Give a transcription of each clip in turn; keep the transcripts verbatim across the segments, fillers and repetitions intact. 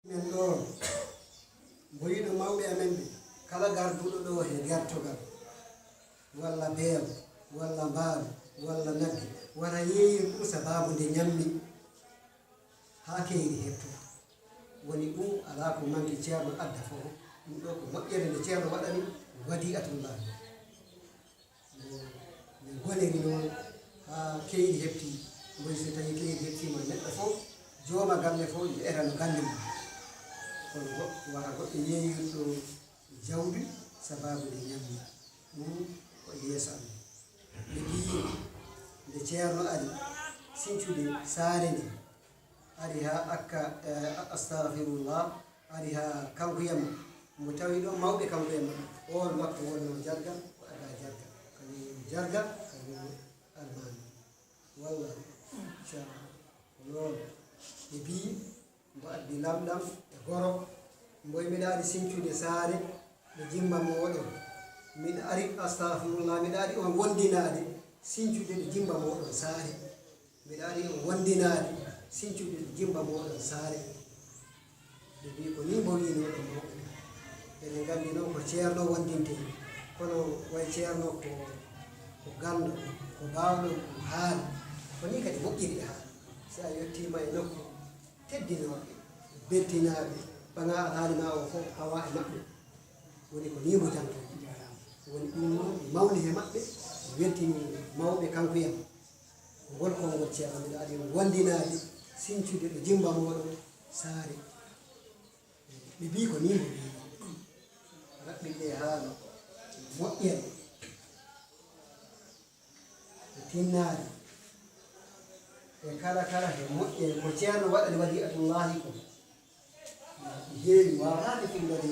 Men ɗo, mbo yiɗo mawɓe amen ɓe, kala garduɗo ɗo he gertogal, walla beewa, walla mbaalu, walla nagge, wara yeeyir ɗum sabaabu nde ñammi haa keeri heɓtoo. Woni ɗum alaa ko manki ceerno adda fof. Ɗum ɗo ko moƴƴere nde ceerno waɗani Wadi'atullah. Nde nde goniri noon haa keeri heɓti, mboy so tawi keeri heɓtiima neɗɗo fof, jooma galle fof, yiɗata no galle mum. Kono go-, wata goɗɗo yeeyirɗo jawdi sabaabu nde ñammi. Ɗum ko e yeeso amen. Ɓe mbiyi nde ceerno ari sincude saare nde, ari haa akka, eh, astahfirullah, ari haa kankuyama, mo tawi ɗo mawɓe kankuyama, oon waktu wonno jarga, ko ada jarga, kañum jarga, kañum almaami. Walla, inchallah, ko noon. Ɓe mbiyi, mbo addi lamɗam e goro, mboy mbiɗa ari sincude saare, ɗo jimba mooɗon. Mbiɗa ari, astahfirullah, mbiɗa ari on wondinaade, sincude ɗo jimba mooɗon saare. Mbiɗa ari on wondinaade, sincude ɗo jimba mooɗon saare. Ɓe mbiyi ko nii mbo wiinooɗon mawɓe ɓe. Eɗen nganndi noon ko ceerno wondintee, kono way ceerno ko, ko ganndo, ko baawɗo, ko haala. Ko nii kadi moƴƴiri e haala. Si a yettiima e nokku teddinooɓe, beltinaaɓe, ɓaŋaa alhaali maa o fof, pawa e maɓɓe. Woni ko nii mbo janngi. Woni ɗum noon, mi mawni he maɓɓe, mi weltini mawɓe kankuyam. Ngol konngol ceerno, mbiɗa ari wondinaade, sincude ɗo jimba mooɗon saare. Ɓe mbiyi ko nii mbo wiyi. Raɓɓiɗe haala moƴƴere. E tinnaari, e kala kala he moƴƴere ko ceerno waɗani Wadi'atullahi ko. Heewi waawataake fillode,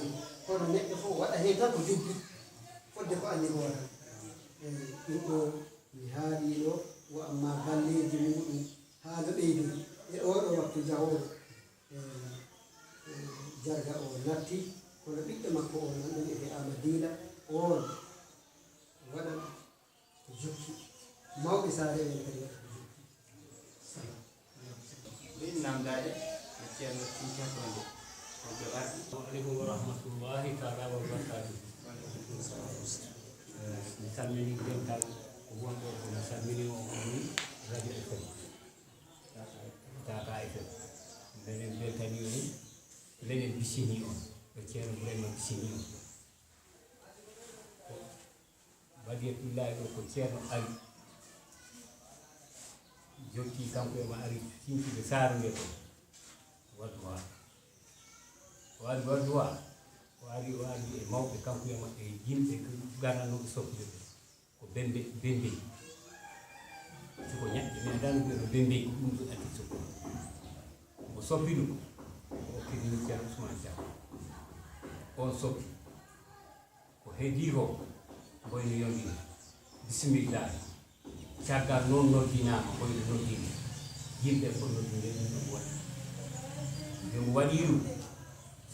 kono neɗɗo fof waɗa heen tan ko jubbi, fodde ko anndi hoore. Eyi, ɗum ɗo mi haalii ɗo, wa amma balleeji muɗum haa no ɓeydori e oo ɗoo waktu jahoowo. E, e, jarga o natti, kono ɓiɗɗo makko o nan ɗum e Amadina, oon waɗa ko jokki. Mawɓe saare en kadi waɗa ko jokki. Min namdaade e ceerno Sintiyat wonde ko ɓe ardi. Assalamu aleykum wa rahmatullahi taala wa barakatuh. Eh, mi salmini dental ko wonɓe ko mi salmini on ni Radio F M. Tata F M. Mbeɗen beltani on, mbeɗen bisini on. Ko ceerno Ibrahima bisini on. Wadiyatullahi ɗo ko ceerno ari, jokki kanko e ma ari sincude saare nde ɗo. Wadduha. O ari Wadduha, o ari, o ari e mawɓe kanko e maɓɓe, e yimɓe garanooɓe sokkude ɓe. Ko bembe, bembe. Suko ñaɓɓe, mi anndaani ɓe no bembe, ko ɗum ɗo addi sokkude. O soppi ɗum, o okkiri ɗum ceerno Ousmane Thiam. On soppi. Ko heddii ko, mboy no yondini. Bisimillahi. Caggal noon noddinaama, mboy no noddini. Yimɓe fof noddinde ɗum ɗum waɗi. Nde mo waɗi ɗum,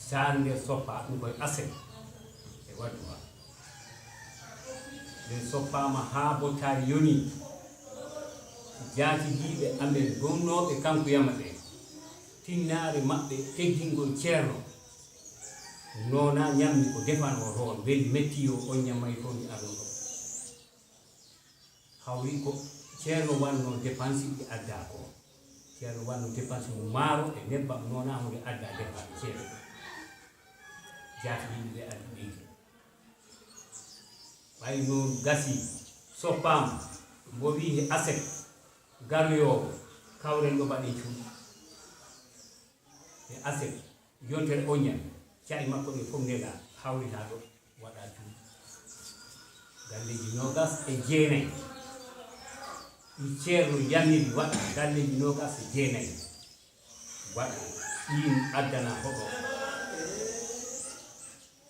saare nde soppaa ɗum koye Asek e Wadduha. Nde soppaama haa boccaari yoni, jaatidiiɓe amen gonnooɓe kankuyama ɓe, tinnaare maɓɓe teddingol ceerno, noona ñammi ko defanoo toon, weli metti o, on ñammay toon mi arno ɗo. Hawri ko ceerno wanno dépense ɓe adda ko. Ceerno wanno dépense mo maaro e nebbam, noona mo ɓe adda dépense ceerno. Jaati yimɓe ɓe addi ɓeydi. Ɓay noon gasi, soppaama, mbo wii he Asek, garoyoowo, kawren ɗo mbaɗen cuuɗi. E Asek, yontere oñan, ca'i makko ɗe fof nela, hawri haa ɗo, waɗa cuuɗi. Galleeji noogas e jeenayi. Ɗi ceerno yamiri waɗa galleeji noogas e jeenayi. Waɗa ɗiin addana hoɗo.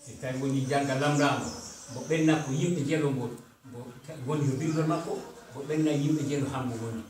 Si tawi woni jannga lamndaama, mbo ɓenna ko yimɓe jelo mbo, mbo woni ko bindol makko, mbo ɓenna yimɓe jelo hambo woni.